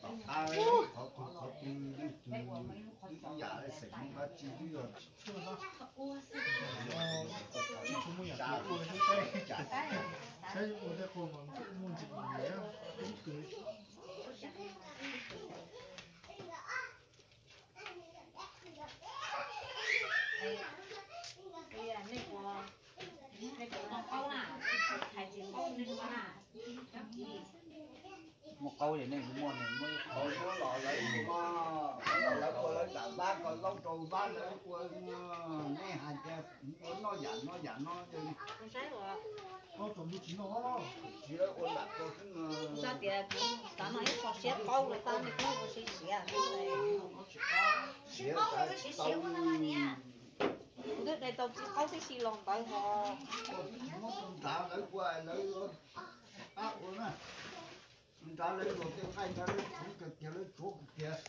Tom qab qhov twg qhov twg leej twg ib yam xeem dab tsi twb yog tsis tshua, tsis tshua muaj yam twg ua thiab, saib ua tej qho mas muaj ntsis ntsis ib tug. Muaj qaub ces nej kuj muaj, nej muaj ib qho. Lawv ua lawv tam vab ko, laub rau vab lawv ua, nej hais tias ua noj yam no yam no, tsis ua lam rau xwb. Xav tias xav noj ib qho siab qaub los tau, nej kuj ua siab siab. Siab qaub siab siab ua no niam. Kuv twb de tau txiv qaub tib si los ntawd ho. Muab tus nrad lawv ua lawv qab ua na. Nrad lawv luag tej nqaij ntawd lawv tsuav kawg kiag, lawv tsuav kawg kiag.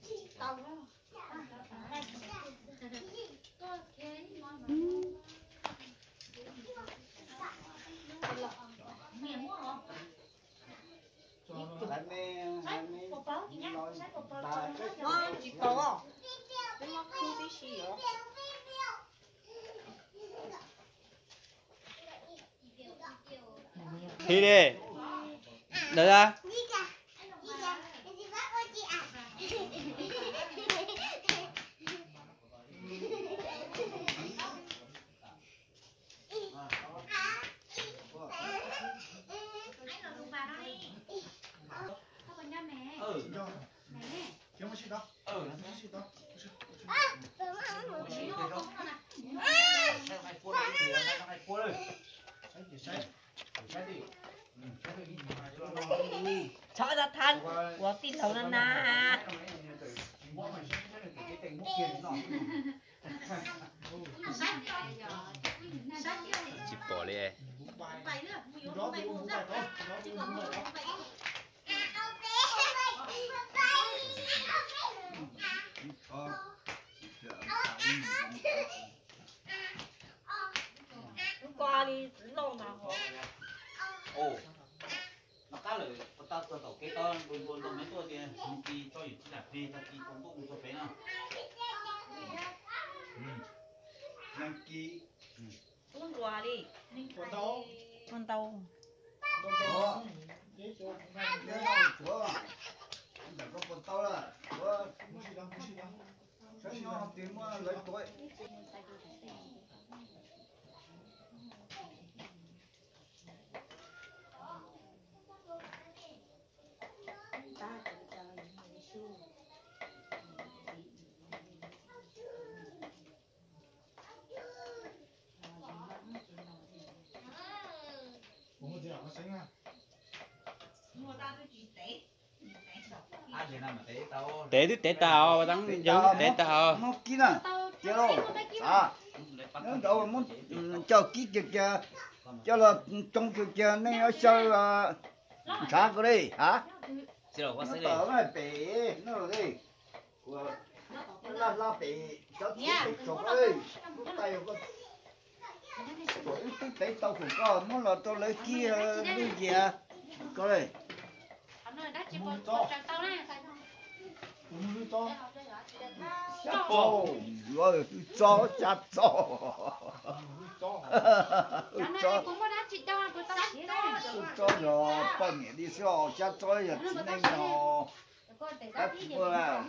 Tsis tau, peb muab khwb tib si os. Hi li, ntawd a. Txhob tau thab ua tij laug na na. Tsis pom li. Lub ko li loj mas ho. Noj qab lawm, puas tau txog tom kev tod, npua npua ntoo me tuaj tias nag kis tso yus tsis lam plig, tag kis tsaus ntuj mus txog pem no. Nag kis ntau ntau. Ntau ntau. Ntawm koj puas tau lawm? Saib no tis muaj lawv tuav. Tev twb tev tag os, tev tag os. Muab kib na, cia los, nyob nraud muab coj kib kiag kiag, coj los tsoo kiag kiag nej xyaw ntshav ko li ha. Nyob tom pem no los li, laj hla pem cov txiv pem tsaug ko li, lub tais wb twb tev tau kom koj muab los rau lawv kib lub ntiag ko li. Xyab txo, wb txo xyab txo. Wb txo, wb txo yog poj niam li xwb os, xyab txo yog txiv neej os. Tab tsis muaj lawv.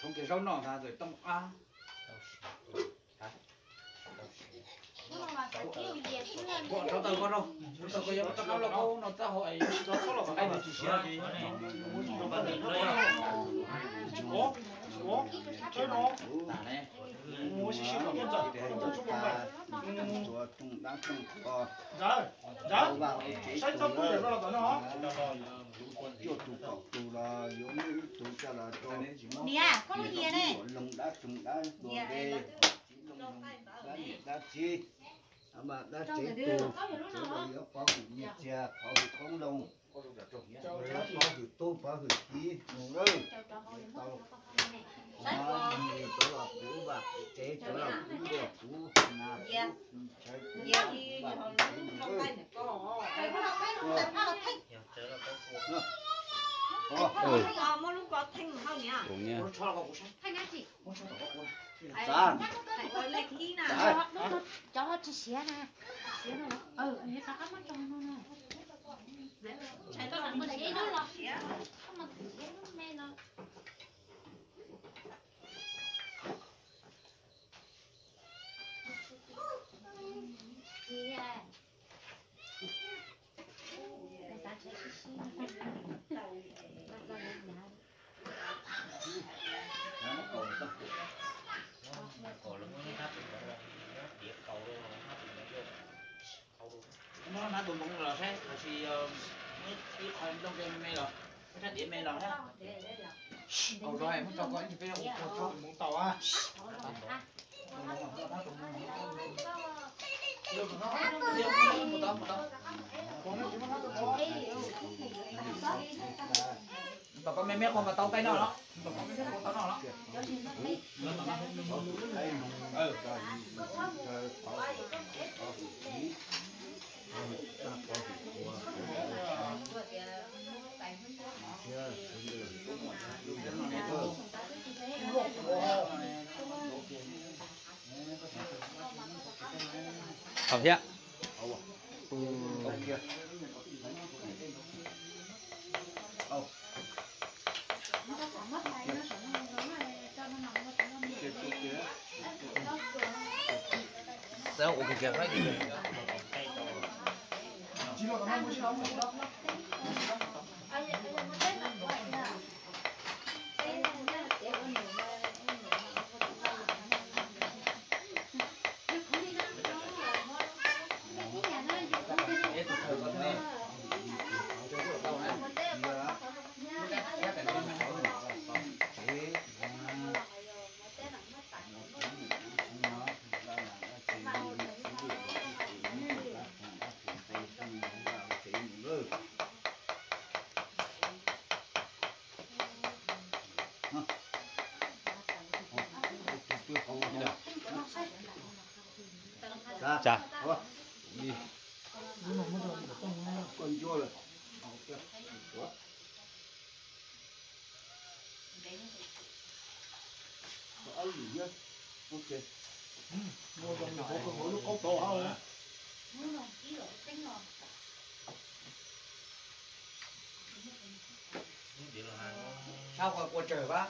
Txhoov kev zaub noj ntag ntawm tooj qab. Rau taws ko rau, rau taws ko yog rau qab los no txaj hau es tsis txhob los qaib ntawd tsis siav. Cuaj tus kaum tus los yuav muaj ib tug coj los rau, loog dab tsoog dab dua de, tsis loog dab niam dab txiv, dab tsev tus, sawv daws yuav pov hwm nyiaj txiag pov Loo, pov hwm tub pov hwm kiv mus lawm. Tov los kuv vam tsev, tov los kuv nab, kuv ntshai kuv vam tsev mus lawm. Txav. Cov tsis siav na. Siav no. Rov qab muab rau no no. Koj mam mus siav ib lub los. Koj mam mus siav ib lub me no. Muab hnab tus ntoo los saib, tab sis muab ib qho nplooj me me los, muab sab diav me los na. Kaus rau, muab tso koj ib ntsis peb ua tso tus ntoo tau a. Tom koj me me qhov mas tau nqaij noj los, tom koj me me qhov tau noj los. Tau thiab. Xav ua kiag kiag. Tsa. Saib qhov kua tsawg pab.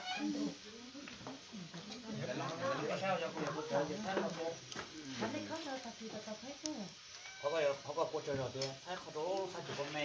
Saib yog kua tsawg ces saib qhov kua. Qhov ko kua tsawg zog tiag, saib qhov rau saib tus kua me.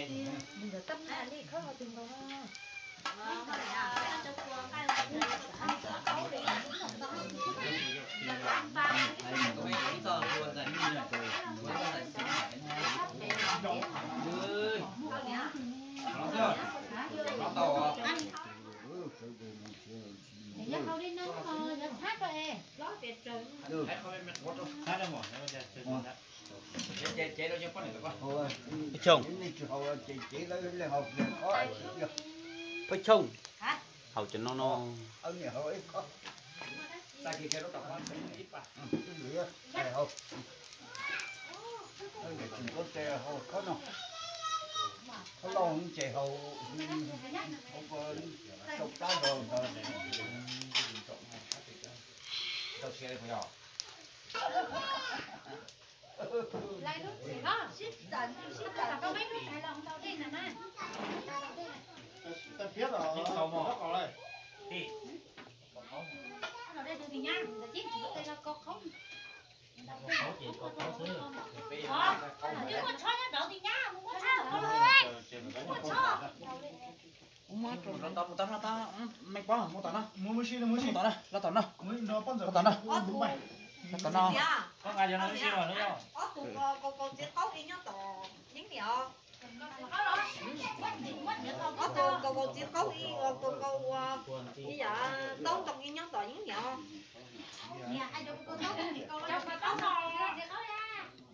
Peb Xyooj, peb Xyooj, haus cov no no. Mus tom no, mus tom no, los tom no, los tom no, los tom no. Ob tug kaus txiv qaub ib nyob tom yeeb niam. Ob tug kaus txiv qaub ib, kaus kaus ua ib yam taub ntoo ib nyob tom yeeb niam.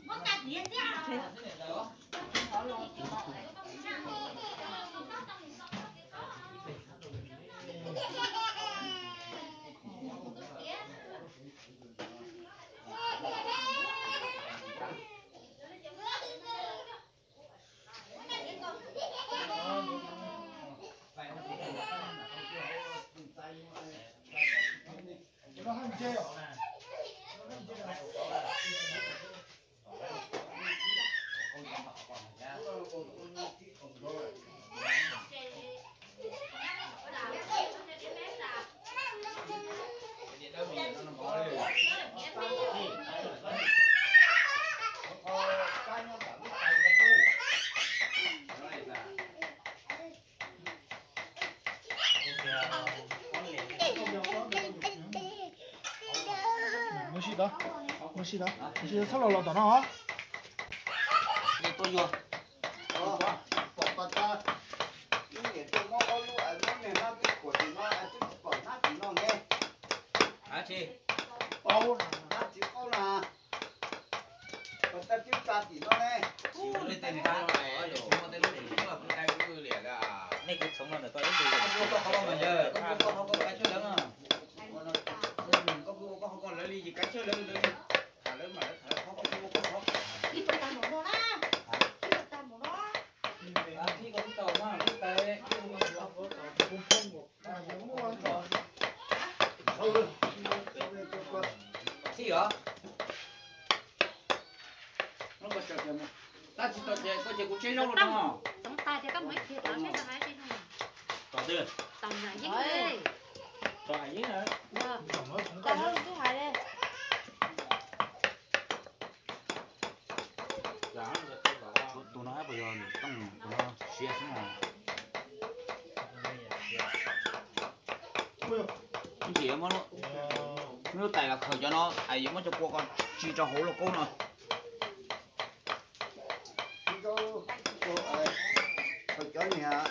Muab nqa diav xwb. Muab sib tod, muab sib tod, muab sib tod, txhob los los tom no os. Tuaj yuag. Pom pas tas, ib niam tuaj muab ob lub, muab niag hnab twb khuam tim no, twb tsis pom hnab tim no ne. Hnab tsis qaub na. Pas tas twb tsa tim no ne. Tsis muaj tej niag hnab, tsis muaj tej lub tsis muaj kuv cai kuv liam. Nej kuv txhoov no ntawm koj ib ntsis. Koj ua koj qhov koj mas yawg, koj ua koj qhov koj kav tsij lawv na. Koj ua koj qhov koj lawv li ces kav tsij lawv, lawv li. Tham lawv mas lawv tham lawv qhov, koj ua koj qhov. Ib tug tag npaum no na. Ib tug tag npaum no. Ib tug tag npaum no. Xij os. Tab sis tau ces koj ces kuv tseb zaub los no. Txoov tag ces koj mus ib tug tod seb tau hais tsis no. Tom twg? Tom Nam Yeeb. Tom Nam Yeeb na. Tus no puas yog tooj, tus no siav xwb na. Ib ntsis muab lub tais los khaws cov no es yuav muab cov kua ko tsis rau hauv lauj kaub no. Khaws cov niag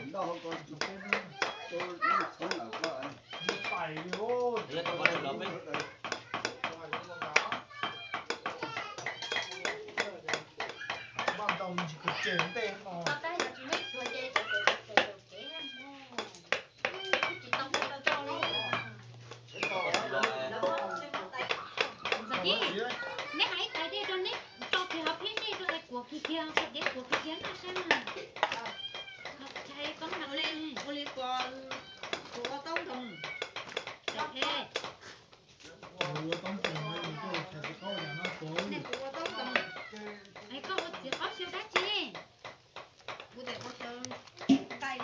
ntau hauv ko, txhoov lawm ko. Npaj ntau me ntsis khaws ces ntej no. Ntxawm Kib, neb hais ib tais dej rau neb, rau kiag hauv phiab dej rau es kuam kiag kiag, qhov dev kuam kiag kiag noj saib na. Ua li kuv ua taub ntoo. Kuv ua taub ntoo, kuv ua txiv qaub xyaw dab tsi? Kuv ua xyaw nqaij.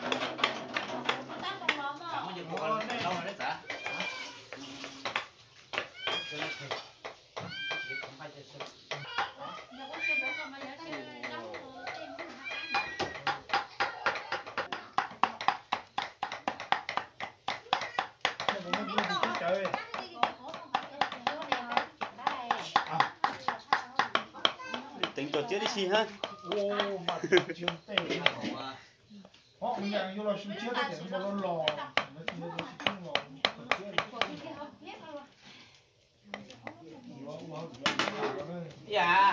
Teev cov txiab tib si hab. Ib yam